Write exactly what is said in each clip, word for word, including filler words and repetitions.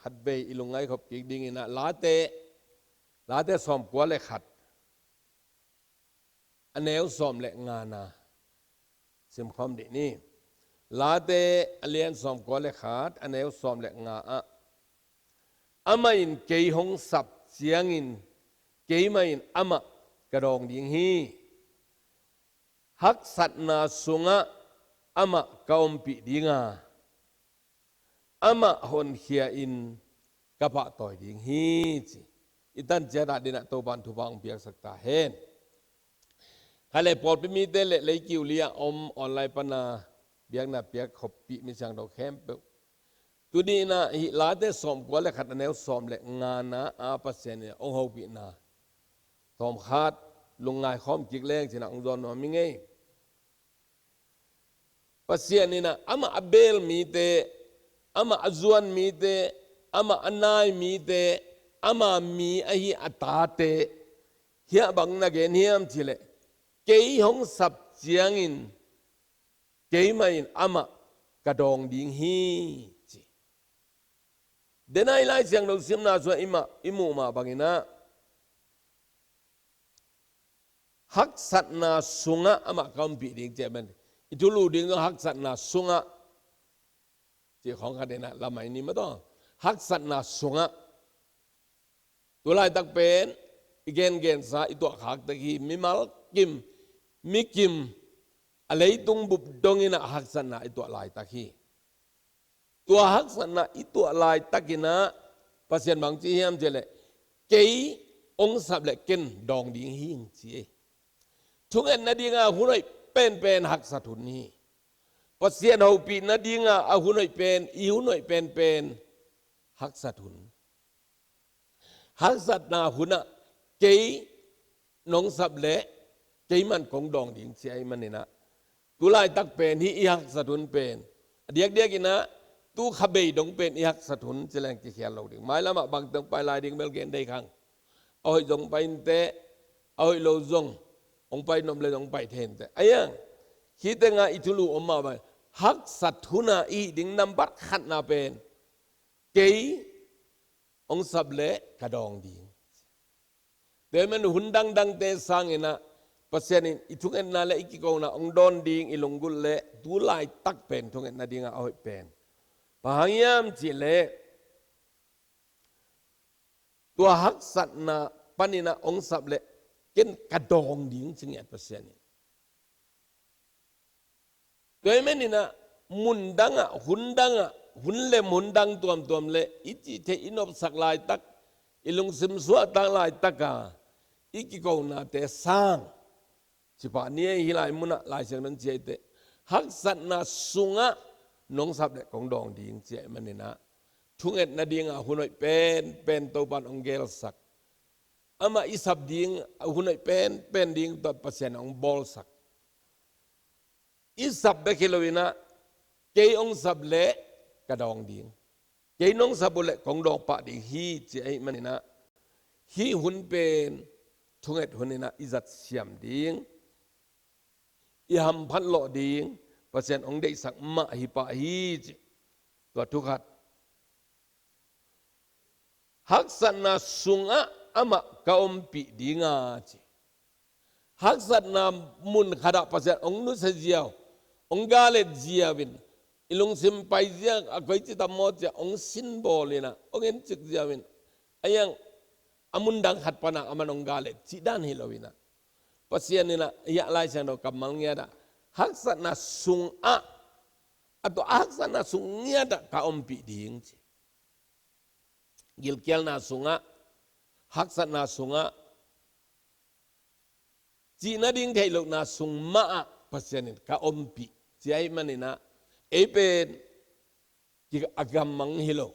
khatvei i lungngai khop kik dingin ah Late, Late sawmkua le khat, a neu sawm le ngana simkhawm dih ni. Late a lian sawmkua le khat, a neu sawm le nga ah, "Amah in kei hong sap ciangin keimah in amah ka dawng ding hi. Haksatna sungah amah ka ompih ding a, amah honkhia in ka pahtawi ding hi," ci. I tan ciat ah dinah Topan thupha hong piaksak ta hen. Kha le pawlpi mite le leikiu li-ah om online pana biakna piak khoppih mi siangtho khempeuh, tuni inah hih Late sawmkua le khat, a neu sawm le ngana ah Pasian in hong hopihna tawmkhat lungngai khawm kik leng cinah hong zawn nuam hi ngei. Pasian inah amah a beel mite, amah a zuan mite, amah a nai mite, ama mi ahi a tate hiah bang na gen hiam cihleh, "Kei hong sap ciangin keimah in amah ka dawng ding hi," ci. Denai Lai Siangtho simna sungah i mah, i muh mah banginah haksatna sungah amah ka ompih ding ci a man. I thulu ding zong haksatna sungah ci khawng khat inah lamai ni mataw. Haksatna sungah. Tu laitak pen i gengensa i tuahkhak tak hi, mimal kim, mikim, a leitung bup dong inah haksatna i tuah laitak hi. Tua haksatna i tuah laitakinah Pasian bang ci hiam cihleh, "Kei hong sap le ken dawng ding hi," ci ei. Thungetna dinga hun hoih penpen haksat hun hi. Pasian hopih nadinga a hun hoih pen, i hun hoih penpen haksat hun. Haksatna hunah kei nong sap leh keiman kong dawng ding ci ahih maninah, tu laitak pen hih i haksat hun pen, a diakdiakinah tu kha bei dong pen i haksat hun ci leng kikhial lo ding. Mailamah bangte hong pai lai ding bel gen dei khang. A hoih zong pai inteh, a hoih lo zong hong pai nop le zong pai thei inteh. Ahi hang hih tenga i thulu om mah bang, haksat huna i hih ding nambat khatna pen, "Kei hong sap leh ka dawng ding." Tua ahih man hun dangdangte sanginah Pasian in i thungetna le i kikona hong dawn ding i lunggulh le tu laitak pen thungetna dinga a hoih pen bang hang hiam cihleh, tua haksatna paninah hong sap leh ken ka dawng ding ci ngiat Pasian in. Tua ahih maninah mun dangah, hun dangah, hun lem hun dang tuamtuam le i cih theih i nopsak laitak, i lungsim suahtak laitaka i kikonate sang, cipah ni ei, hih lai munah Lai Siangtho in ci ei teh, haksatna sungah nong sap leh kong dawng ding ci ahih maninah thungetna dinga hun hoih penpen Topan hong gelsak. Amah i sap ding a hun hoih penpen ding tawh Pasian hong bawlsak. I sap bek hi loinah, "Kei hong sap leh ka dawng ding, kei nong sap uh leh kong dawng pah ding hi," ci ahih maninah, hih hun pen thunget huninah i zatsiam ding, i hamphat lawh ding Pasian hong deihsak mah hi pah hi ci. Tua thukhat. Haksatna sungah amah ka ompih ding a ci. Haksatna mun khatah Pasian hong nusia ziau, hong galet ziau in, i lungsim pai ziau a koici tam maw ci-a hong sinbawl inah, hong encik ziau in, ahi hang a mun dang khat pana aman hong galet cih dan hi loinah, Pasian inah hiah Lai Siangtho kammal ngiatah haksatna sungah, a tua a haksatna sung ngiatah ka ompih ding ci. Gilkialna sungah, haksatna sungah, cih nading theih lohna sung mahah Pasian in ka ompih ci ahih maninah, ei pen ki a gammang hi lo,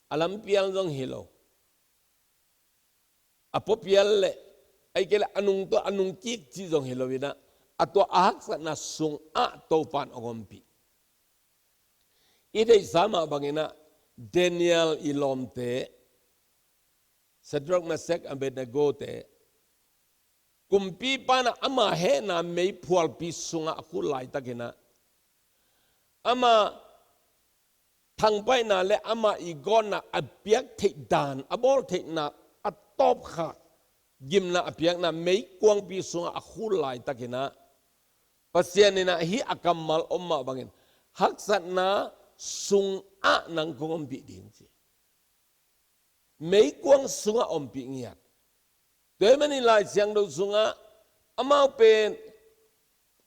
a lampial zong hi lo, a puapial le, ahih kei leh a nungta a nungkik cih zong hi loinah, a tua a haksatna sungah Topan hong ompih. I theihsa mah banginah Daniel i lawmte, Shadrach, Meshach, Abednego te, kumpipa inah ama hehna meiphualpi sungah a khut laitakinah, ama thangpaihna le amah i gawtna a piak theih dan, a bawl theihna a tawpkhak gimna a piakna meikuangpi sungah a khul laitakin ah Pasian in ah hih a kammal om mah bangin haksatna sungah nang kong ompih ding ci. Meikuang sungah ompih ngiat. Tua ahih manin Lai Siangtho sungah amau pen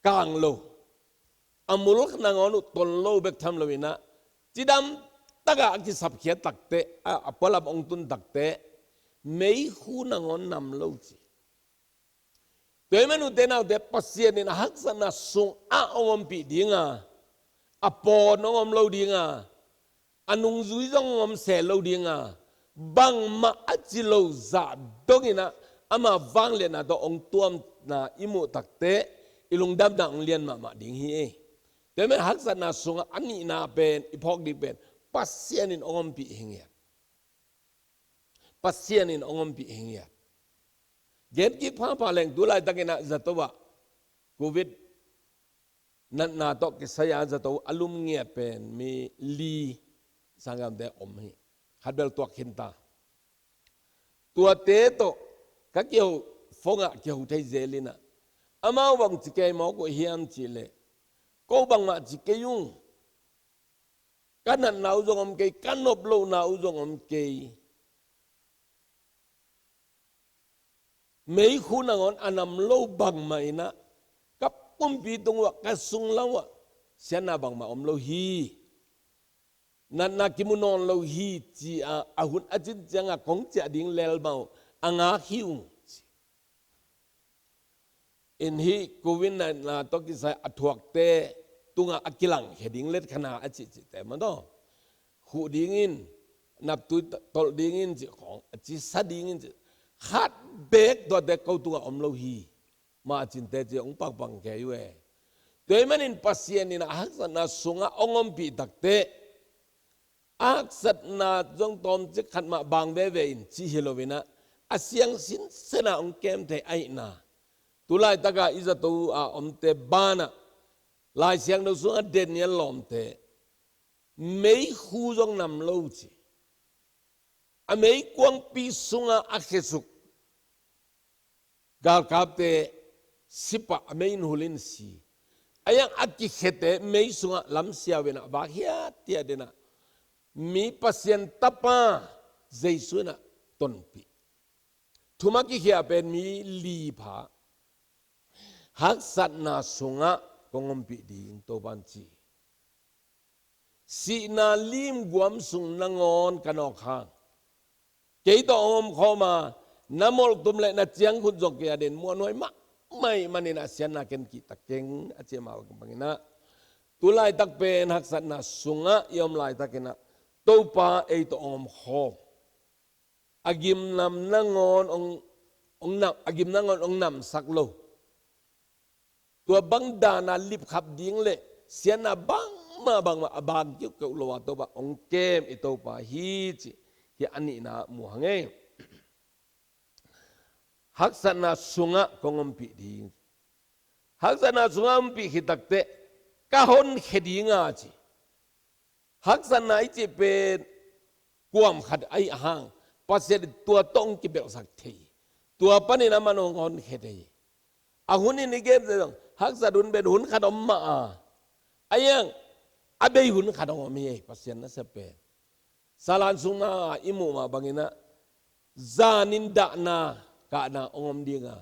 kang lo, a mul nangawn uh ton lo bek tham lo in ah, cidam takah a kisapkhiat takteh, a, a pualam hong tun takteh, meikhu nangawn nam lo ci. Tua ahih manin ute naute, Pasian in a haksatna sungah hong ompih ding a, a pawn hong om lo ding a, a nungzui zong hong om se lo ding a, bangmah a ci lo zah dongin ah ama vangliatna tawh hong tuamna i muh takteh i lungdamna hong lian mahmah ding hi. Tua ahih manin haksatna sungah a nihna pen, i phawk ding pen, Pasian in hong ompih hi ngiat. Pasian in hong ompih hi ngiat. Gen kik phapha leng, tu laitakin ah zato ah Covid natna tawh kisai-a zato a lum ngiat pen mi li sanggamte om hi. Khat bel tuak khin ta. Tuate tawh ka kiho, phone ah kiho thei zel in ah, amau bang ci kei mawk uh hiam cih leh, ko bangmah ci kei ung. Ka natna uh zong om kei, ka nop lohna uh zong om kei. Meikhu nangawn a nam lo bangmah in ah, ka pumpi tung uh ah, ka sunglam uh ah siatna bangmah om lo hi. Natna kimu nawn lo hi ci-a, a hun a cin ciangah kong ciah ding lel mah uh a ngak hi ung ci. In hih Covid natna tawh kisai a thuakte tungah a kilangkhia ding, letkhanna a cihcihte mah tawh, khuh dingin, naptui tolh dingin cih khawng, a cisa dingin cih, khat beek tuate ko tungah om lo hi. Mah a cinte cih hong pakpang kei uh e. Tua ahih manin Pasian in a haksatna sungah hong ompih takteh, a haksatna zong tawmcik khat mah bang veve in cih hi lo in ah, a siang sinsen ah hong kem thei ahihna. Tu laitakah i zato a omte banah, Lai Siangtho sungah Daniel lawmte, meikhu zong nam lo ci. A meikuangpi sungah a khesuk galkapte sipah a mei in hul in si. A iang a kikhete mei sungah lamsiau in ah vak hiathiat in ah, mi Pasian Tapa Jesu in ah tonpih. Thum a kikhia pen mi li pha. Haksatna sungah kong ompih ding, Topa'n ci. Sihna limguam sung nangawn ka nawk hang, kei tawh hong omkhawm a, na molhtum le na ciangkhut zong kei adingin muanhuai mahmah ahih manin a siatna ken kihta keng, a ci mah bangin ah, tu laitak pen haksatna sungah i om laitakin ah, Topa ei tawh hong omkhawm, a gimnam nangawn hong, hong nam, a gim nangawn hong namsak lo. Tua bang dan a lipkhap ding le siatna bangmah bangmah a bang kiuhkeuh lo a Topa hong kem i Topa hi cih, hih a nihna mu hang ei. Haksatna sungah kong ompih ding. Haksatna sungah ompih khit takteh ka honkhia ding a ci. Haksatna i cih pen kuam khat ahih hang, Pasian in tua tawh hong kibelhsak thei. Tua panin amah hong honkhia thei. A hun in i gen zong, haksat hun pen hun khat om mah a, a iang a bei hun khat hong om hi ei, Pasian nasep pen. Salan sungah i muh mah bangin ah, zanin dahna kahna hong om ding a,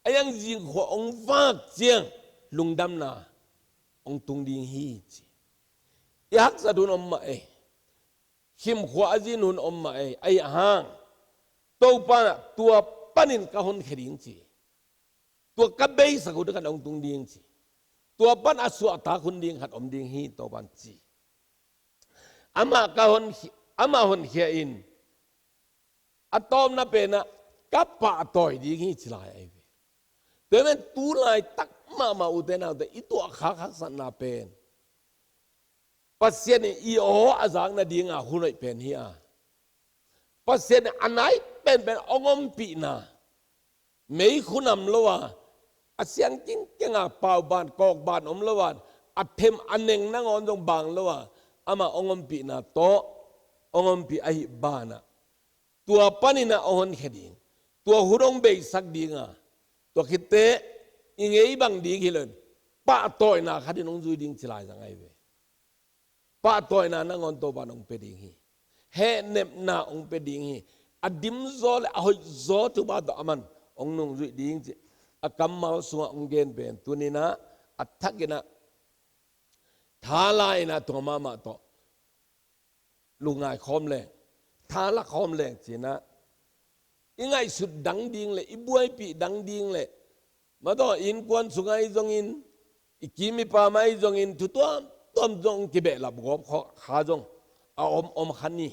a iang zingkhua hong vak ciang lungdamna hong tung ding hi ci. I haksat hun om mah ei. Khimkhua a zin hun om mah ei. Ahih hang, Topa in ah tua panin ka honkhia ding ci. Tua ka beisak hun khat hong tung ding ci. Tua pan a suahtak hun ding khat om ding hi, Topa'n ci. Amah ka hon, amah honkhia in, a tawpna pen ah ka pahtawi ding hi ci lai ahi ve. Tua ahih manin tu laitak mahmah ute naute, i tuahkhak haksatna pen Pasian in i aw a zak nading a hun hoih pen hi a, Pasian in a nai penpen hong ompihna, meikhu nam lo a, a siang kingkeng a pauban kawkban om lo a, a them a neng nangawn zong bang lo a, amah hong ompihna tawh hong ompih ahih banah, tua panin ah hong honkhia ding, tua hun hong beisak ding a, tua khit teh i ngei bang ding hi lo in, pahtawina khat in hong zui ding ci lai zang ahi ve. Pahtawina nangawn Topa'n hong pia ding hi. Hehnepna hong pia ding hi. A dimzaw le a hoihzaw thupha tawh aman hong nungzuih ding ci a kammal sungah hong gen pen tuni-in ah a thakin ah tha la-in ah tua mahmah tawh lungngai khawm leng, tha la khawm leng ci-in ah i ngaihsut dang ding le i buaipih dang ding le, mah tawh innkuan sung ahi zongin, i kim i pam ahi zongin, thu tuamtuam zong kibehlap gawp kha zong a om om kha ni.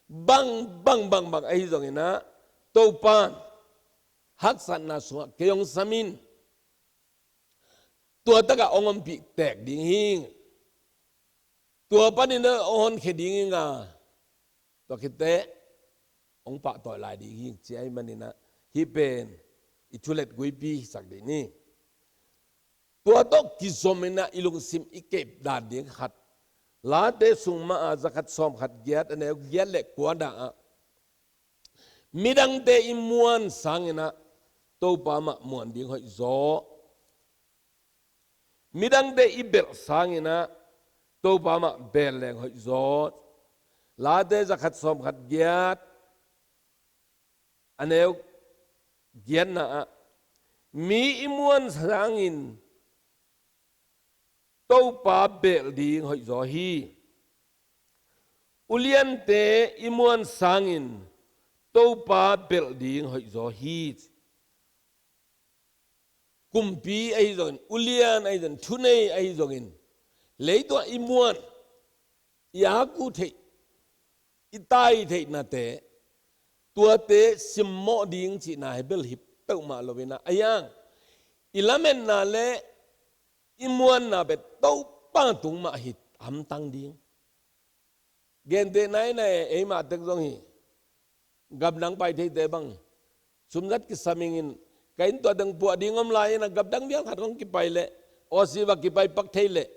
Bang bang bang bang ahi zongin ah Topa'n haksatna sungah kei hong sam in, tua takah hong ompih tek ding hi. Tua panin ah hong honkhia ding hi ing a, tua khit teh hong pahtawi lai ding hi ci ahih manin ah, hih pen i thulet guipi hisak ding hi. Tua tawh kizom-in ah i lungsim i kep dan ding khat, Late sung mah a za khat sawm khat giat, a neu giat le kua-na ah, midangte i muan sangin ah Topa mah muan ding hoihzaw, midangte i belh sangin ah Topa mah belh leng hoihzaw. Late za khat sawm khat giat, a neu giatna ah, mi i muan sangin Topa belh ding hoihzaw hi. Uliante i muan sangin Topa belh ding hoihzaw hi. Kumpi ahi zongin, ulian ahi zongin, thunei ahi zongin, leitungah i muan, i aku theih, i tai theihnate, tuate simmawh ding cihna hi bel hi peuhmah lo-in ah, a yang i lametna le i muanna pen Topa tung mah hi hamtang ding. Gentehna in ah eimah tek zong hi, gamdang pai theite bang, sumzat kisam ing in, ka inn tua teng puah ding om lai-in ah gamdang vial khat hong kipai leh, Aussie va kipai pak thei leh,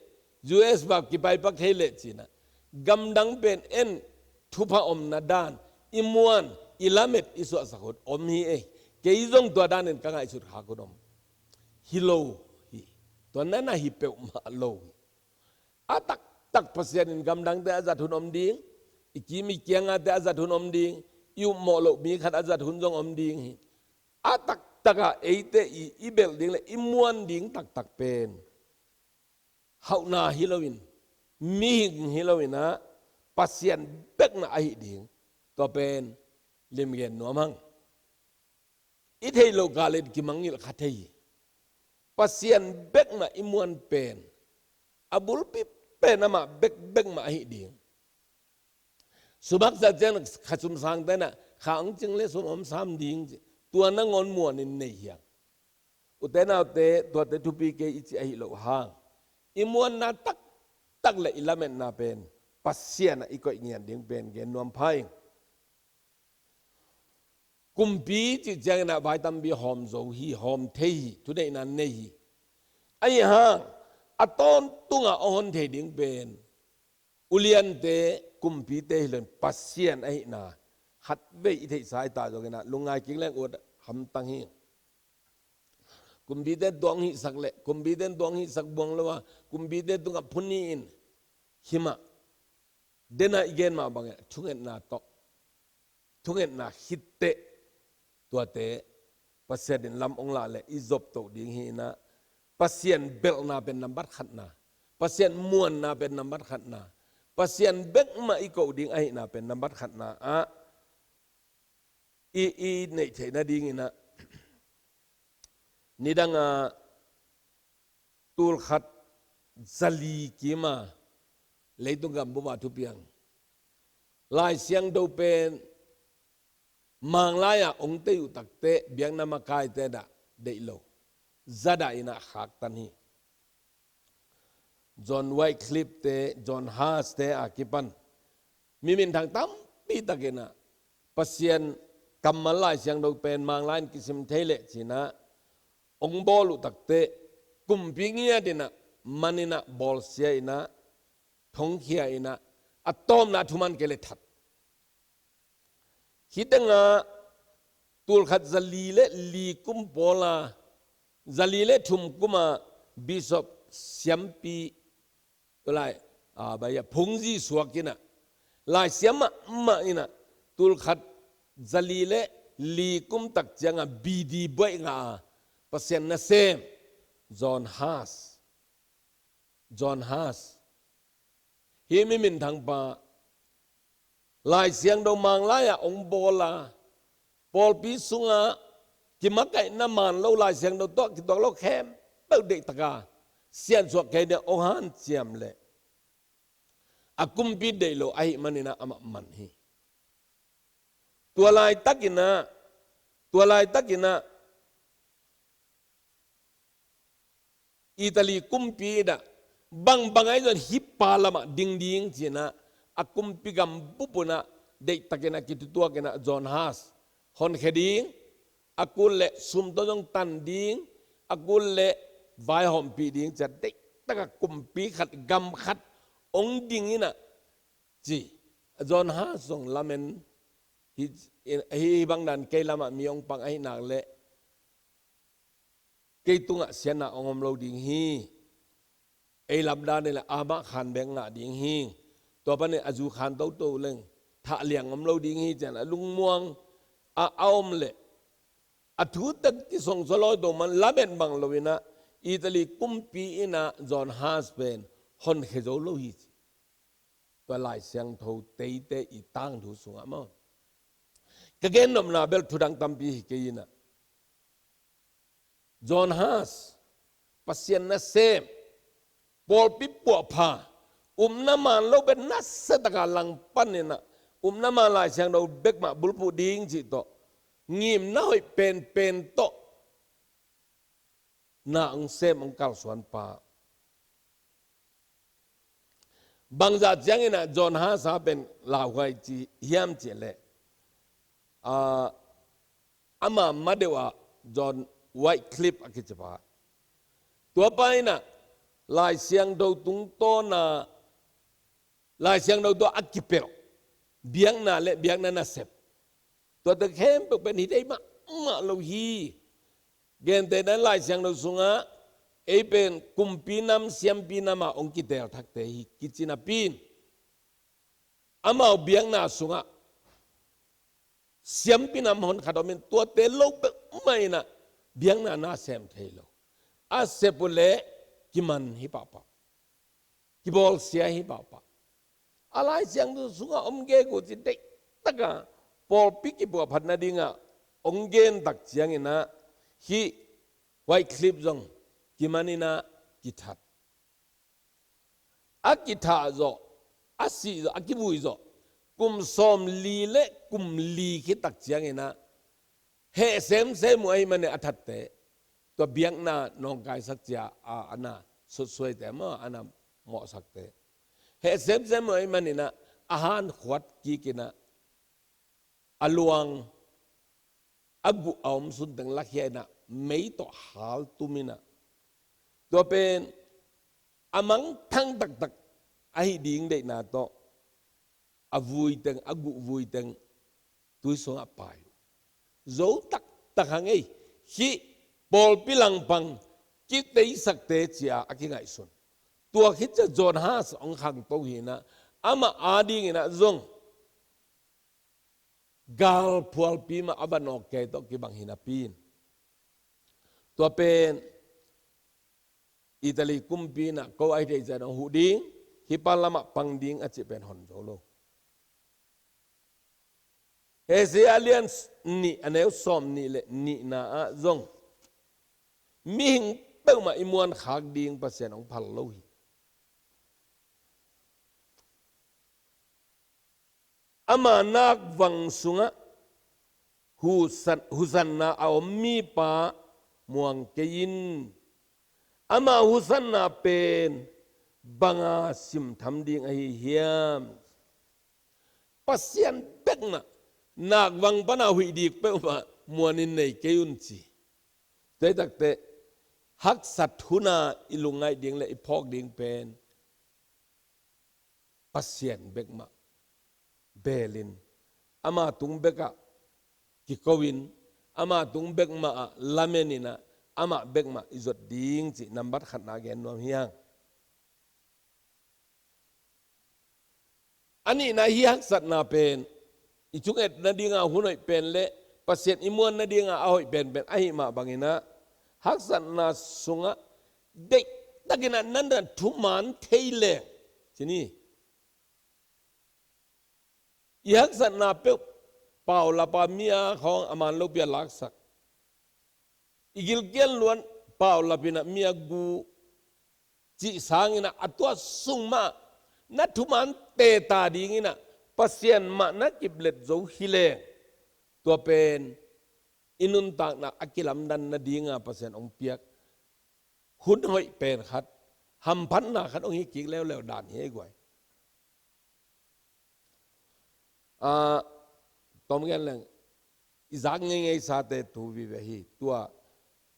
U S va kipai pak thei leh ci-in ah, gamdang pen en thupha omna dan, i muan, i lamet, i suahsak hun om hi ei. Kei zong tua danin ka ngaihsut khak hun om. Hi lo hi. Tua na na hi peuhmah lo hi. A taktak Pasian in gamdangte a zat hun om ding, i kim i kiangate a zat hun om ding, i upmawh loh mi khat a zat hun zong om ding hi. A taktak ah eite i, i belh ding le i muan ding taktak pen hauhna hi lo-in, mihing hi lo-in ah, Pasian bekna ahi ding, tua pen limgen nuam hang. I theih loh kah le kimangngilh kha thei hi. Pasian bekna i muan pen, a bulpi pen amah bekbek mah ahi ding. Sum haksa ciang kha sum sangte in ah, kha hong cing le sum om sam ding ci, tua nangawn muanin nei hi hang. Ute naute, tuate thupi kei i cih ahi loh hang, i muanna taktak le i lametna pen Pasian ah i koih ngian ding pen gen nuam pha ing. Kumpi cih ciangin ah vai tampi hawm zo hi, hawm thei hi, thuneihna nei hi. Ahi hang, a tawntungah a hon thei ding pen uliante, kumpite hi lo-in Pasian ahihna khatvei i theihsa hi ta zongin ah, lungngai kik leng ut hamtang hi. Kumpite tuang hihsak leh, kumpite tuang hihsak buang lo a, kumpite tungah phun ni-in, himah dena i gen mah bangin thungetna tawh, thungetna khit teh, tuate Pasian in lam hong lah leh i zoptoh ding hi-in ah, Pasian belhna pen nambat khatna, Pasian muanna pen nambat khatna, Pasian bekmah i koh ding ahihna pen nambat khatna ah i, i neih theih nadingin ah, nidang a tul khat zali kim a leitung gambup a thupiang Lai Siangtho pen Manglai ah hong tei uh takteh biakna makaite dah deih lo, zadah in ah khaktan hi. John Wycliffe te, John Huss te a kipan mi minthang tampi takin ah Pasian kammal Lai Siangtho pen Manglai in kisim thei leh ci-in ah hong bawl uh takteh, kumpi ngiat in ah, man in ah, bawlsia in ah, thongkhia in ah, a tawpna thuman kei le that. Hih tengah tulkhat zali le li kum pawla, zali le thum kuma Bishop Siampi, tulai, a, bai a phungzi suak inah, Laisiam mahmah inah, tulkhat zali le li kum tak cianga B D buaih ngah a, Pasian nasem, John Huss. John Huss. Hih mi minthang pa, Laisiangtho Manglai ah hong bawl a, pawlpi sungah kimakaihna man lo, Laisiangtho tawh kituak lo khempeuh deihtaka siansuah kei ding hong hanciam leh a kumpi deih lo ahih maninah amah man hi. Tua laitakinah, tua laitakinah Italy kumpi inah, bangbang ahi zong hih pa lamah ding ding cinah, a kumpi gam bup unah deihtakinah kitutuakinah John Huss honkhia ding, a kul le sum tawh zong tan ding, a kul le vaihawmpih ding ciah deihtaka kumpi khat gam khat hong ding inah ci. John Huss zong lamen, hih, hih bang dan kei lamah mi hong pang ahih nak leh kei tungah siatna hong om lo ding hi. Ei lamdan le amah khan bek ngah ding hi. Tua panin a zu khan toto leng thah liang om lo ding hi, cian a lungmuang a, a om leh a thu teng kisongsaw lawi to man lamen bang lo inah Italy kumpi inah John Huss pen honkhia zo lo hi ci. Tua Laisiangtho teite i tangthu sungah maw, ka gennopna bel thudang tampi hi kei inah, John Huss, Pasian nasem, pawlpi puahpha, upna man lo bek nasia taka langpan inah, upna man Laisiangtho bek mah bulphuh ding cih tawh, ngimna hoih penpen tawh na hong sem, hong kalsuan pa. Bangzah cianginah John Huss pen lauhuai ci hiam cih leh, a, ama madeuh ah John Wycliffe a kici pa, tua pa inah Laisiangtho tungtawna, Laisiangtho tawh a kipelh biakna le biakna nasep, tuate khempeuh pen hi thei mahmah lo hi. Gentehna Laisiangtho sungah ei pen kumpi nam, siampi namah hong kiteel thakte hi kici napi-in, amau biakna sungah siampi nam honkhat om in, tuate lo peuhmah inah biakna na sem thei lo. A sep uh leh kiman hi pahpah, kibawlsia hi pahpah. A Laisiangtho sungah om gegu ci deihtaka pawlpi kipuahphat nadingah hong gen tak cianginah hih Wycliffe zong kiman inah kithat. A kithah zawh, a sih zawh, a kivui zawh kum sawmli le kum li khit tak cianginah heh semsem uh ahih manin a thatte, tua biakna nawngkaisak cia a, a na sutsuaite maw, a na mawhsakte, heh semsem uh ahih maninah a hankhuat kikinah a luang, a guh a om sunteng lakhia inah mei tawh haltum inah, tua pen a mangthang taktak ahi ding deihna tawh a vui teng, a guh vui teng tui sungah pai uh. Zo taktak hang ei, hih pawlpi langpang kiteisakte cia a kingaihsun. Tua khit ciah John Huss hong khangto hi inah, amah adinginah zong galphualpi mah a va nawk kei tawh kibang hi napi-in, tua pen Italy kumpi inah ko a hi thei ciang hong huh ding, hih pa lamah pang ding a cih pen hon zo lo. Hesaya a lian nih, a neu sawmnih le nihna ah zong mihing peuhmah i muankhak ding Pasian hong phal lo hi. Ama nakvang sungah husan-, husanna a om mipa muang kei in. Ama husanna pen banga simtham ding ahi hiam? Pasian bekmah nakvang pana huih dik peuhmah muanin nei kei un ci. Tua hi takteh haksat huna i lungngaih ding le i phawk ding pen Pasian bek mah belin, ama tung bekah kiko-in, ama tung bek mah ah lamenin ah, amah bek mah i zot ding cih nambat khatna gen nuam hi hang. A nihna, hih haksatna pen i thunget nadinga hun hoih pen le Pasian i muan nadinga a hoih penpen ahih mah bangin ah, haksatna sungah deihtakin ah na na thuman thei leng, ci ni. I haksatna peuh paulap a mi a khawng a man lopi a laksak. I gilkial luan paulapin ah mi a gu cih sangin ah, a tua sung mah na thuman teta dingin ah Pasian mah na kiplet zo hi leng, tua pen i nuntakna a kilamdan nadinga Pasian hong piak hun hoih pen khat, hamphatna khat hong hi kik leuleu dan hi ei guai. Ah, tom gen leng, i zak ngeingei sate tu vive hi, tua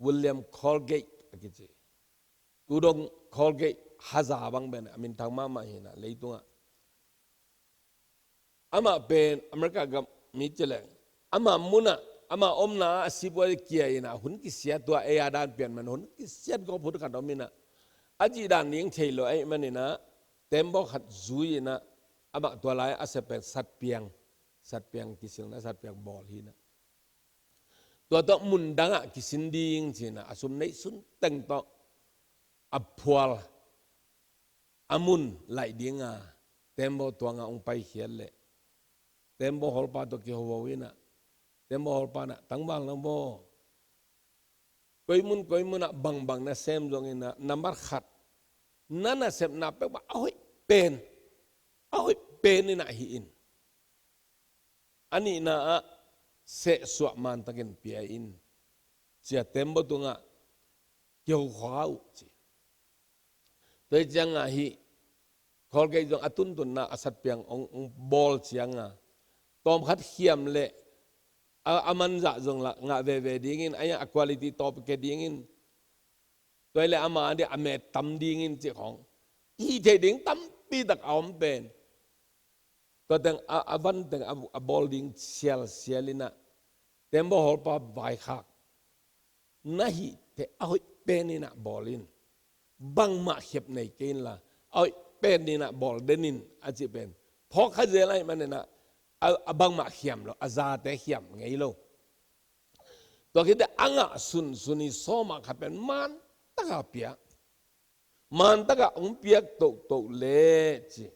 William Colgate a kici. Tu dong Colgate haza bang pen a minthang mahmah hi in ah leitungah. Amah pen America gam mi ci leng, ama munah, ama omna ah a sipua kia in ah hun kisiat, tua ei a dan pian man hun kisiat gawp hun khat om in ah, a cih dan ding thei lo ahih manin ah, tembaw khat zui in ah, amah tua lai a sep pen satpiang, satpiang kisilna, satpiang bawl hi in ah, tua tawh mun dangah kisin ding ci in ah, a sum neih sun teng tawh a phual, a mun laih dinga tembaw tuanga hong paikhiat leh, tembaw hawlpa tawh kihovo in ah, tembaw hawlpa in ah, tangval na baw, koi mun koi munah bangbang na sem zongin ah, nambat khat, na nasepna peuhmah a hoih pen, a hoih pen in ah hih in. A nihna ah, sehsuah mantakin pia in, ci a tembaw tungah kiho khua uh ci. Tua hi cianga hih Colgate zong a tuntunna a satpiang hong, hong bawl cianga, tawmkhat khiam leh a, a manzah zong lah ngah veve dingin, a, a quality tawp ke dingin, tua hi leh ama a ding a met tam dingin cih khawng hih theih ding tampi tak a om pen. Tua teng a, a van teng a, a bawl ding sialsial in ah, tembaw hawlpa vaikhak na hih teh a hoih pen in ah bawl in. Bangmah khiap nei kei inla, a hoih pen in ah bawl den in, a cih pen phawk kha zel ahih manin ah, a, a bangmah khiam lo, a zate khiam ngei lo. Tua khit teh a ngah sunsun i sawma khat pen man taka pia, man taka hong piak tohtoh leh ci.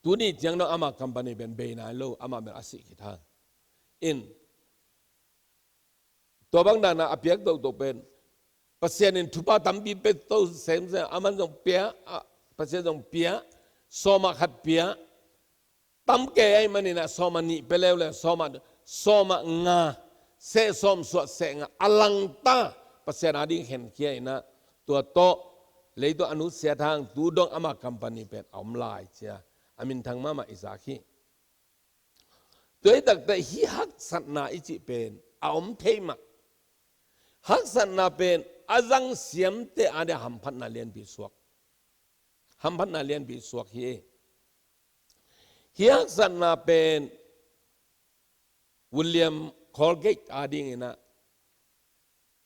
Tuni ciang dong ama company pen bei nai lo, ama bel a sih khit hang. In, tua bang dana a piak tohtoh pen, Pasian in thupha tampi pia to semsem, aman zong pia, a, Pasian zong pia, sawma khat pia, tam kei ahih manin ah sawma nih pia leuleu, sawma, sawma nga, seh sawm suah seh nga a langta, Pasian a ding khenkhia in ah, tua tawh leitung a nusiat hang, tu dong ama company pen a om lai ci a, a minthang mahmah i zak hi. Tua hi takteh hih haksatna i cih pen a om thei mah. Haksatna pen a zang siamte a ding hamphatna lianpi suak, hamphatna lianpi suak hi. Hih haksatna pen William Colgate a dingin ah,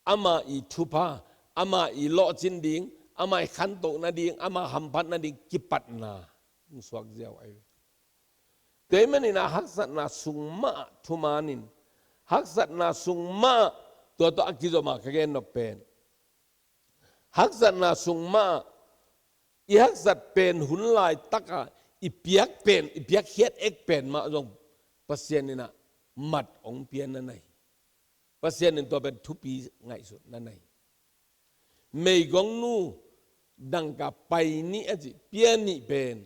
ama i thupha, ama i lawhcin ding, ama i khantoh nading, ama hamphat nading kipatna hong suak ziau ahi ve. Tua ahih manin ah haksatna sung mah ah thumanin, haksatna sung mah ah, tua tawh a kizom a ka gen nop pen, haksatna sung mah ah, i haksat pen hun laitak a i piak pen, i piakkhiat ek pen mah zong Pasian in ah mat hong pia na na hi. Pasian in tua pen thupi ngaihsutna na hi. Meigongnu dangka pai nih a cih, pia nih pen,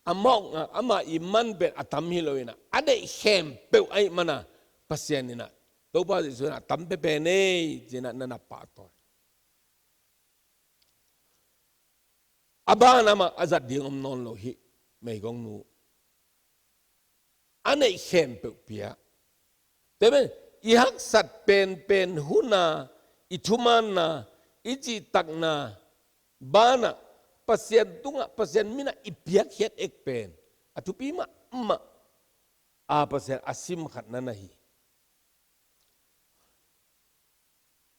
a mawk ngak, ama i man pen a tam hi lo in ah, a deih khempeuh ahih man a, Pasian in ah, Topa Jesuh in ah, a tam pepen ei, ci in ah na na pahtawi. A ban amah a zat ding om nawn lo hi, meigongnu. A neih khempeuh pia. Tua pen, i haksat penpen hun a, i thumanna, i cihtakna banah, Pasian tungah, Pasian minah i piakkhiat ek pen a thupi mahmah a Pasian a sim khat na na hi.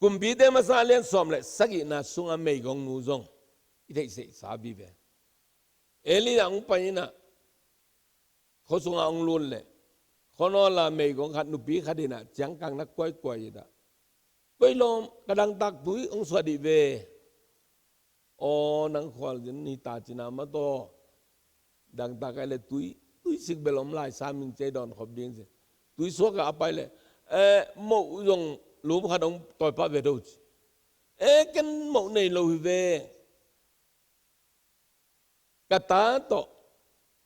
Kumpite masa lian sawm le sagihna sunga meigongnu zong i theihsehsa vive. Elijah hong pai inah, khua sungah hong lut leh, khuanawl a meigong khat, nupi khat inah ciangkang na kuaikuai inah, "Koi lawm, ka dangtak tui hong suah dih ve." "Aw, nang khualzin hi ta," ci-in a, "Mataw, dangtak ahih leh tui, tui sik bel om lai sam ing, ci-a i dawn khop ding," ci. Tui suak a pai leh, "Eh, moh zong lum khat hong tawi pah ve," ci. "Eh, ken moh nei lo hi ve. Ka ta tawh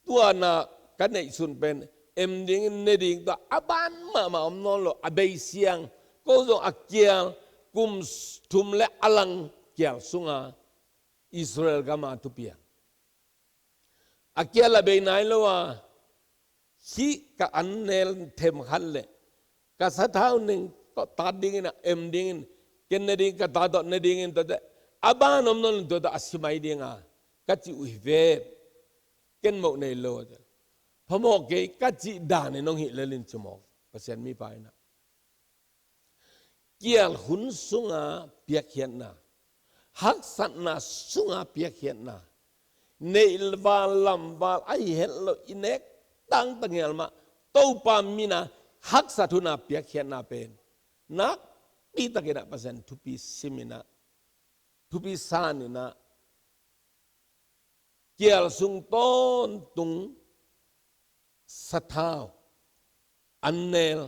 tua na ka neihsun pen em dingin ne ding tawh a ban mahmah om nawn lo, a bei siang. Ko zong a kial kum thum le a lang kial sunga Israel gama thupiang. A kial a bei nai lo a, hih ka annel them khat leh ka sathau neng tawh tat dingin a em dingin, ken ne ding, ka ta tawh ne dingin, tuate a ban om nawn lo, tuate a si mai ding a ka cih uh hi ve. Ken moh nei lo," ci. "Phamawh kei," ka cih danin hong hih lel in, ci mawk Pasian mipa inah. Kial hun sunga piakkhiatna, haksatna sunga piakkhiatna, neihval lamval ahi het loh, i nek tangtang hial mah, Topa mina haksat huna piakkhiatna pen nakpi takin ah Pasian thupi sim inah, thupi san inah, kial sung tawntung sathau, annel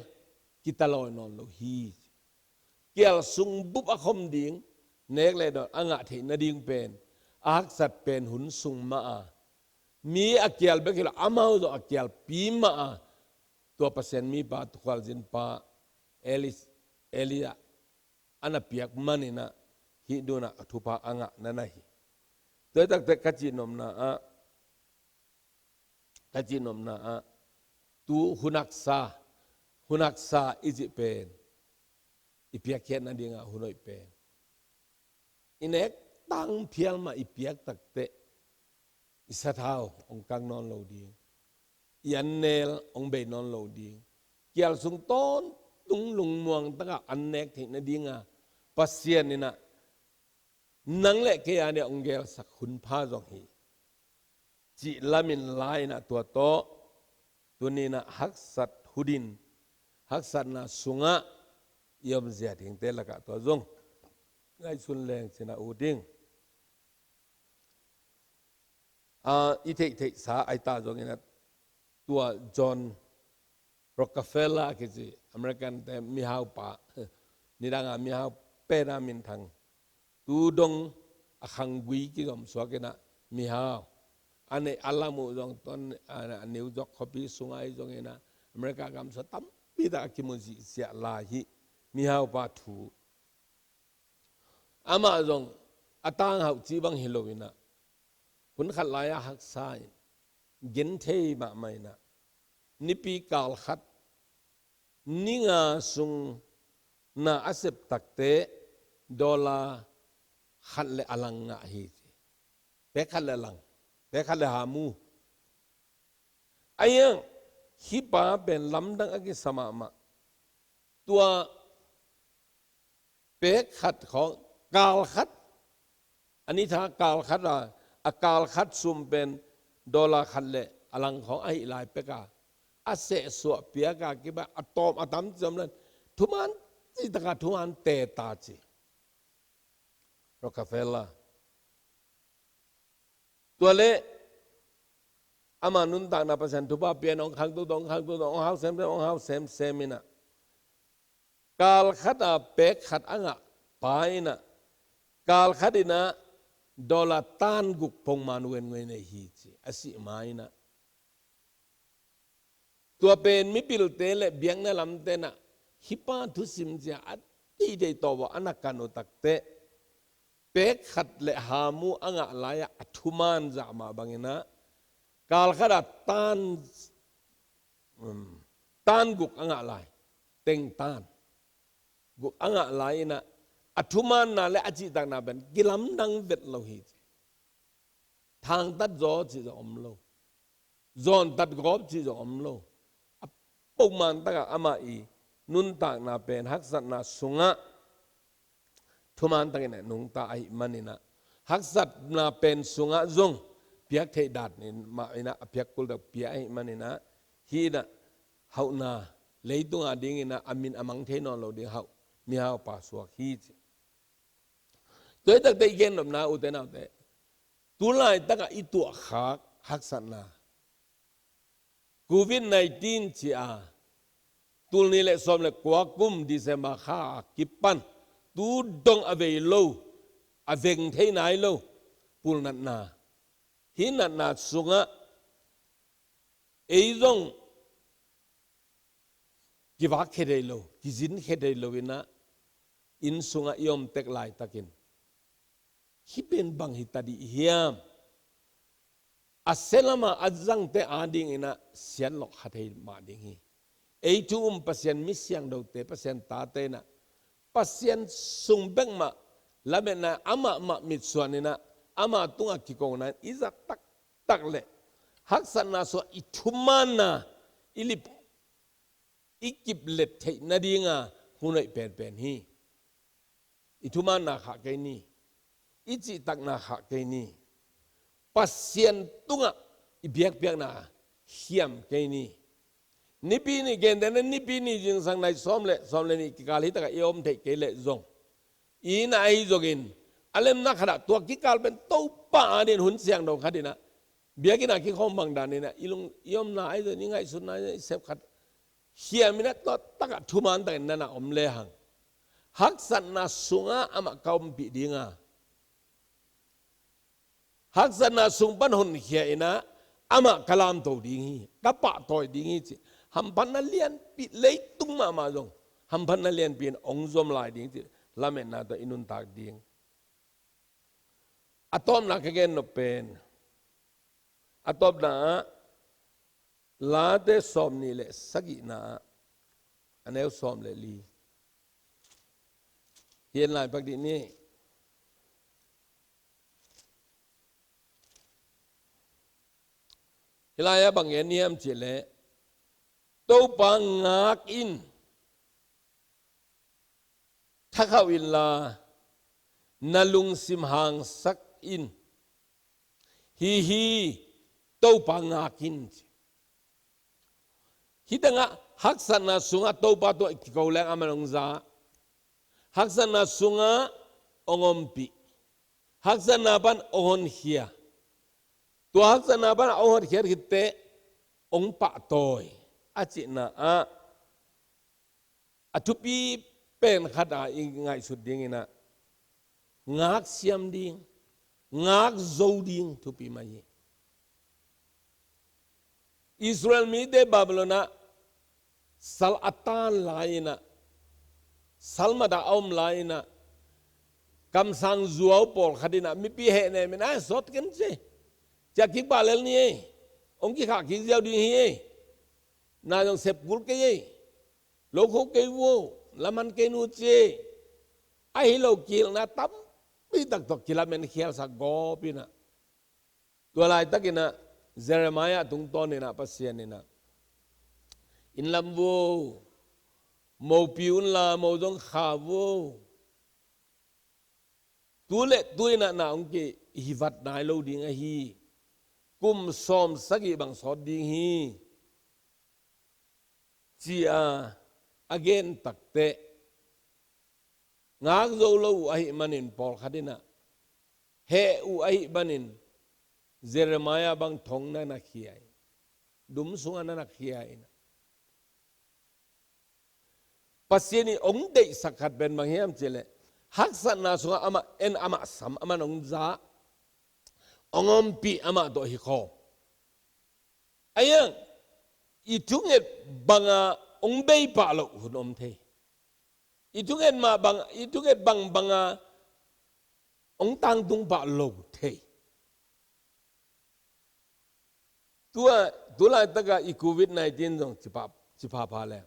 kitalawi nawn lo hi. Kial sung bup a khom ding, nek le dawn a ngah theih nading pen, a haksat pen hun sung mah a, mi a kial bek hi lo, amau zong a kialpi mah a, tua Pasian mipa, tua khualzin pa Eli-, Elijah a na piak man inah, hih dungah a thupha a ngah na na hi. Tua hi taktak ka cih nopna ah, ka cih nopna ah, tu hun haksa, hun haksa i cih pen, i piakkhiat nading a hun hoih pen, i nek tang phial mah i piak takteh, i sathau hong kang nawn lo ding, i annel hong bei nawn lo ding. Kial sung tawntung lungmuang takah an nek theih nading a Pasian inah nang le kei a dingah hong gelsak hun pha zong hi, cih lamin la inah, tua tawh tuni inah haksat hun in, haksatna sungah i omzia dingte lakah tua zong ngaihsun leng ci-in ah ut ing. Ah, i theihtheihsa ahi ta zongin ah, tua John Rockefeller a kici American-te mihaupa, nidanga mihau pen a minthang, tu dong a khanggui kizom suak inah, mihau a neih a lam uh zong, tua a New York khuapi sungah ahi zongin ah, America gam sung tampi tak a kimu zihziah lai hi. Mihaupa thu, amah zong a tanghauh cih bang hi lo inah, hun khat lai-ah haksa in, genthei mahmah inah, nipi kal khat, ni nga sung na a sep takteh, dollar khat le a lang ngah hi, ci. Pek khat le a lang, pek khat le hamu. Ahi hang, hih pa pen lamdang a kisa mahmah. Tua pek khat khawng, kal khat, a ni tha kal khat a, a kal khat sum pen dollar khat le a lang khawng ahih lai pek a, a sehsuah piak a kipan a tawm a tam ci om leng, thuman cih tak a thuman te ta ci. Rockefeller. Tua leh ama nuntakna Pasian thupha pia-in hong khangto, hong khangto, hong hau semsem, hong hau semsem inah, kal khat a pek khat a ngah pa inah, kal khat inah dollar tan guk pongman wen ngei nei hi, ci. A sih ma inah, tua pen mipilte le biakna lamte inah, hih pa thusim zia a teitei tawh a na kan uh takteh, pek khat le hamu a ngah lai-ah a thuman zah mah bang inah, kal khat a tan, um, tan guk a ngah lai, teng tan guk a ngah lai inah, a thumanna le a cihtakna pen kilamdang vet lo hi, ci. Thangtat zaw cih zong om lo. Zawntat gawp cih zong om lo. A pokman takah amah i nuntakna pen haksatna sungah thuman takin a nungta ahih maninah, haksatna pen sungah zong piak theih dan in mah inah a piak kultak pia ahih maninah, hih inah hauhna leitunga dinginah a min a mang thei nawn lo ding hauh mihaupa suak hi ci. Tua hi takte i gen nopna ute naute, tu laitakah i tuahkhak haksatna covid nineteen ci a, tul nih le sawm le kua kum December kha a kipan tu dong a vei lo, a veng thei nai lo pulnatna, hih natna sungah ei zong kivak khia thei lo, kizin khia thei lo inah, inn sungah i om tek laitakin, hih pen bang hi ta dih hiam? A sia lama a zangte adinginah sianlok kha thei mah ding hi. Ei thu um Pasian mi siangthote, Pasian tate inah Pasian sung bek mah lametna amah mah mitsuan inah ama tungah kikona in i zat taktak leh haksatna sungah i thumanna i lip, i kiplet theih nadinga hun hoih penpen hi. I thumanna khah kei ni. I cihtakna khah kei ni. Pasian tungah i biakpiakna khiam kei ni. Nipi ni gentehna, nipi ni zingsang nai sawm le sawm le nih kikal hi takah i om theih kei leh zong, i na ahi zongin a lemna khatah tua kikal pen Topa adin hun siangtho khat inah biakinn ah kikhawm bang dan inah i lung i omna ahi zongin, i ngaihsutna ahi zongin, i sep khat khiam inah tua takah thuman takin nana om lehang, haksatna sungah amah ka ompih dinga, haksatna sung pan honkhia inah amah ka lamto ding hi, ka pahtawi ding hi ci. Hamphatna lianpi, leitung mahmah zong hamphatna lianpi in hong zom lai ding ci. Lametna tawh i nuntak ding. A tawpna ka gen nop pen, a tawpna ah Late sawm nih le sagihna ah a neu sawm le li. Hih en lai pak dih ni. Hih lai ah bang gen hiam cih leh, Topa ngak in, thakhauh inla, na lungsim hangsak in. Hi hi, Topa ngak in ci. Hih tengah haksatna sungah Topa tawh i kiko leng amah hong za. Haksatna sungah hong ompih. Haksatna pan hong honkhia. Tua haksatna pan hong hotkhiat khitteh hong pahtawi a cihna ah, a thupi pen khat a i ngaihsut ding inah, ngak siam ding, ngak zo ding thupi mah hi. Israel mite Babylon ah sal a tan lai inah, sal mat ah a om lai inah, kamsang zuau pawlkhat inah mipi hehnem inah, "Ai, sawt ken," ci. "Ciah kik pah lel ni ei. Hong kikhah kik ziau ding hi ei. Na zong sep kul kei ei. Lokho kei vo, laman kei nu," ci. Ahi lo kilna tampi tak tawh kilamen khialsak gawp inah, tua laitak inah Jeremiah tungtawn inah Pasian inah, "Inn lam vo, mopi unla mo zong kha vo. Tu le tu inah na hong kihivat nai lo ding ahi. Kum sawm sagih bang sawt ding hi," ci-a a gen takteh, ngak zo lo uh ahih manin pawlkhat inah, heh uh ahih manin Jeremiah bang thong na na khia in, dum sungah na na khia inah, Pasian in hong deihsak khat pen bang hiam cih leh, haksatna sungah amah en, amah sam, amah hong za, hong ompih, amah tawh hi khawm. Ahi hang i thunget banga hong bei pah loh hun om thei. I thunget mah bang, i thunget bang banga hong tangtung pah lo thei. Tua, tu laitakah i covid nineteen zong ci pha, ci phapha leh,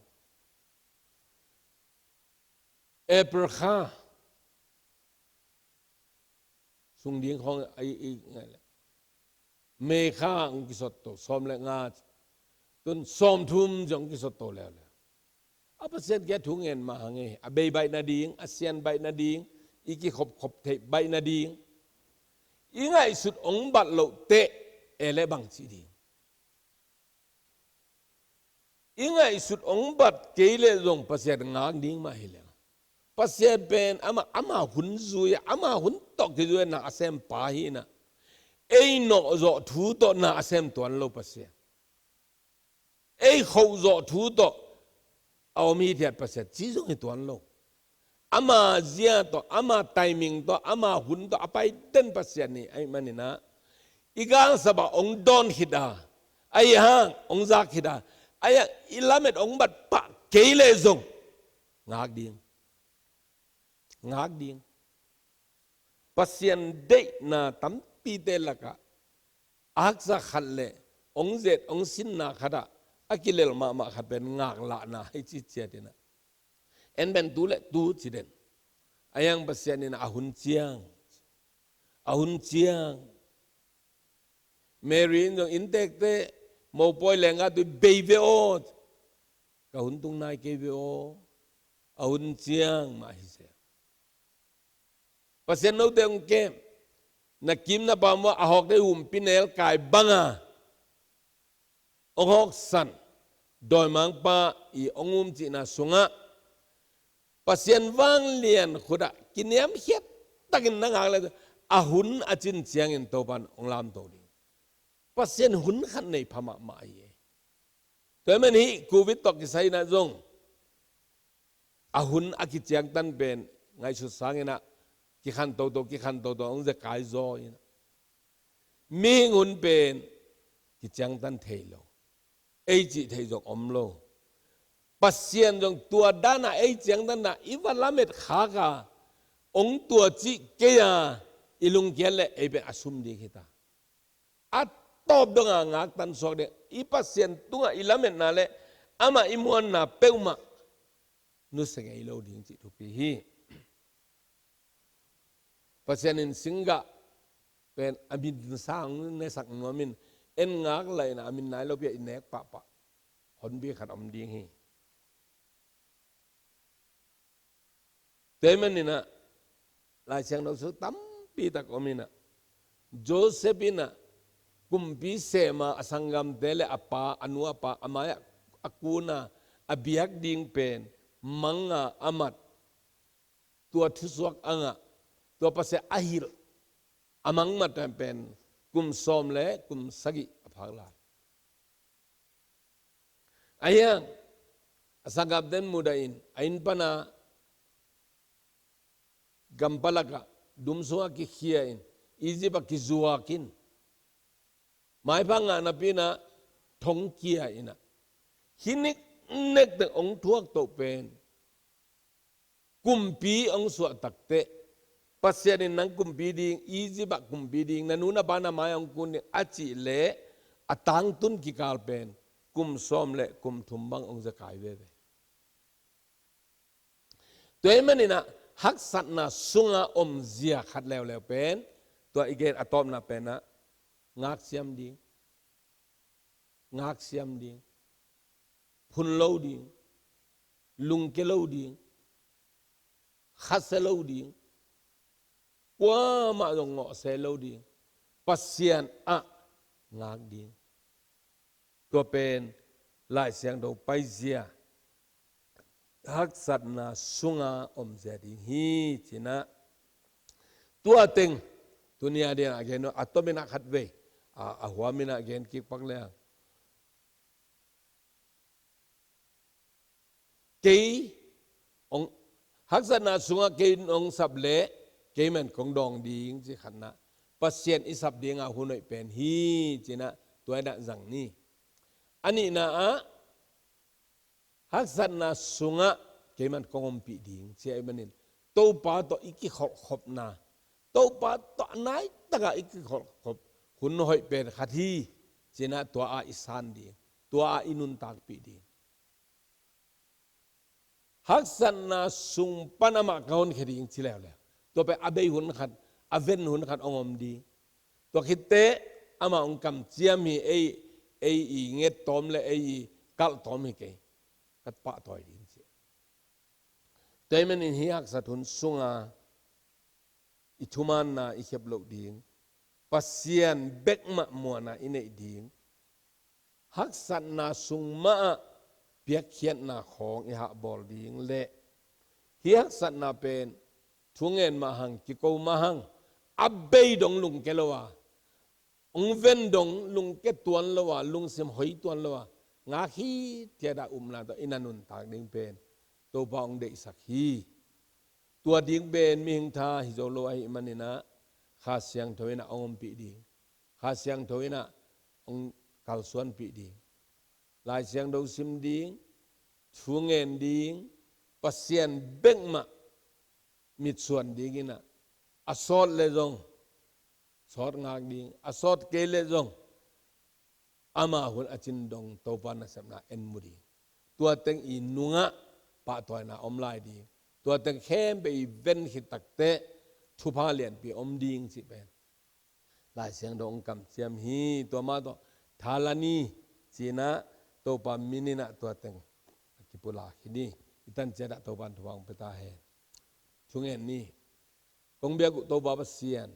April kha sung ding khawng a i, i ngai leh, May kha hong kisot to, sawm le nga, tun sawmthum zong hong kisot to leuleu. A Pasian kiang thu ngen mah hang e, a bei baih nading, a sian baih nading, i kikhopkhop theih baih nading, i ngaihsut hong bat loh teh e le bang ci ding. I ngaihsut hong bat kei leh zong Pasian ngak ding mah hi leng. Pasian pen amah, ama hun zui a, ama hun tawh kizui a na a sem pa hi na. Ei nawh zawh thu tawh na a sem tuan lo Pasian. Ei khoh zawh thu tawh a om hithiat Pasian ci zong hi tuan lo. Ama zia tawh, ama timing tawh, ama hun tawh a pai den Pasian hi ahih manin ah, i galsap ah hong dawn khit a, ahi hang hong zak khit a, ahi hang i lamet hong bat pah kei leh zong ngak ding. Ngak ding. Pasian deihna tampite lakah a haksa khat le hong zet hong sinna khat ah a kilel mahmah khat pen ngaklahna hi ci ciat in ah, en pen tu le tu ci den. Ahi hang Pasian in a hun ciang, a hun ciang. Mary in zong inntekte mopawi leenggah tui bei ve aw, ka hun tung nai kei ve aw. A hun ciang mah hi se. Pasian note hong kem, na kim na pam uah a hawkte humpi neel kai banga hong hawksan dawimangpa i hong um cihna sungah Pasian vanglian khut ah kiniamkhiat takin na ngak le a hun a cin ciangin Topan hong lamto ding. Pasian hun khat nei pha mahmah hi e. Tua ahih manin hih Covid tawh kisai in ah zong a hun a kiciangtan pen ngaihsut sangin ah kikhan toto, kikhan toto hong zekai zaw in ah, mihing hun pen kiciangtan thei lo. Ei cih theih zong om lo. Pasian zong tua dan a ei ciangtan a i va lamet khak a hong tua cih kei a i lungkiat leh ei pen a sum ding hi ta. A tawp dong a ngaktan suak ding, i Pasian tungah i lametna le amah i muanna peuhmah nusia ngei lo ding cih thupi hi. Pasian in singgah pen a min sang nesak nuam in, en ngak lai in a min nai lopi ah i nek pahpah honpi khat om ding hi. Tua ahih manin ah Lai Siangtho sung tampi tak om in ah, Joseph in ah kumpi sem a, a sanggamte le a pa, a nu a pa a mai-ah a kun a, a biak ding pen mang a a mat, tua thusuak a ngah, tua Pasian a hilh a mang mat pen kum sawm le kum sagih a phak lai. Ahi hang a sanggamten mudah in a inn pan a gam palak ah dum sungah kikhia in, Egypt ah kizuak in, maipha ngah napi in ah thong kia in ah, hih niknek teng hong thuak toh pen kumpi hong suah takteh, Pasian in nang kumpi ding, Egypt ah kumpi ding, na nu na pa na mai hong kun ding a cih leh a tangtun kikal pen kum sawm le kum thum bang hong zekai veve. Tua ahih manin ah haksatna sunga om zia khat leuleu pen, tua i gen a tawpna pen ah ngaksiam ding, ngaksiam ding, phun lo ding, lungke lo ding, khasia lo ding, kuamah zong ngawhse lo ding, Pasian ah ngak ding. Tua pen Lai Siangtho paizia, haksatna sunga omzia ding hi ci in ah. Tua teng tuni a ding a gen uh a tom in ah khatvei a, a huam in ah gen kik pak leng, kei hong, haksatna sungah kei hong sap leh keiman kong dawng ding ci khatna, Pasian i sap ding a hun hoih pen hi ci in ah tua in ah zang ni. A nihna ah haksatna sungah keiman kong ompih ding ci ahih manin Topa tawh i kikholhkhopna, Topa tawh a naitak a i kikholhkhop hun hoih pen khat hi ci in ah tua ah i san ding, tua ah i nuntakpih ding. Haksatna sung pan amah ka honkhia ding ci leuleu, tua pen a bei hun khat, a ven hun khat hong om ding. Tua khit teh amah hong kamciam hi, ei, ei i nget tawm le ei i kalh tawm hi kei, ka pahtawi ding ci. Tua ahih manin hih haksat hun sunga i thumaanna i khep loh ding, Pasian bek mah muanna i neih ding, haksatna sung mahah piakkhiatna khawng i hahbawl ding le hih haksatna pen thungen mah hang, kiko mah hang, a bei dong lungke lo a, hong ven dong lungke tuan lo a, lungsim hoi tuan lo a, ngak hithiat a upna tawh i na nuntak ding pen Topa hong deihsak hi. Tua ding pen mihing tha hi zo lo ahih manin ah Kha Siangtho in ah hong ompih ding, Kha Siangtho in ah hong kalsuanpih ding. Lai Siangtho sim ding, thungen ding, Pasian bek mah mitsuan dingin ah, a sawt le zong sawt ngak ding, a sawt kei le zong ama hun a cin dong Topa nasepna en mu ding. Tua teng i nungah pahtawina om lai ding. Tua teng khempeuh i ven khit takteh thupha lianpi om ding cih pen Lai Siangtho hong kamciam hi. Tua mah tawh tha la ni ci-in ah Topa min in ah tua teng a kipulak hi ni. I tan ciat ah Topa in thupha hong pia ta hen. Thungen ni. Kong biak uh Topa Pasian,